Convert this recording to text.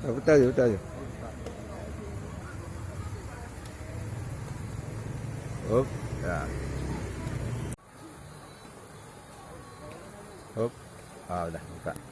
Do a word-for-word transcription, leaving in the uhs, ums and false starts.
Ah, putar je, putar je. Hop, ya. Hop. Ah, dah buka.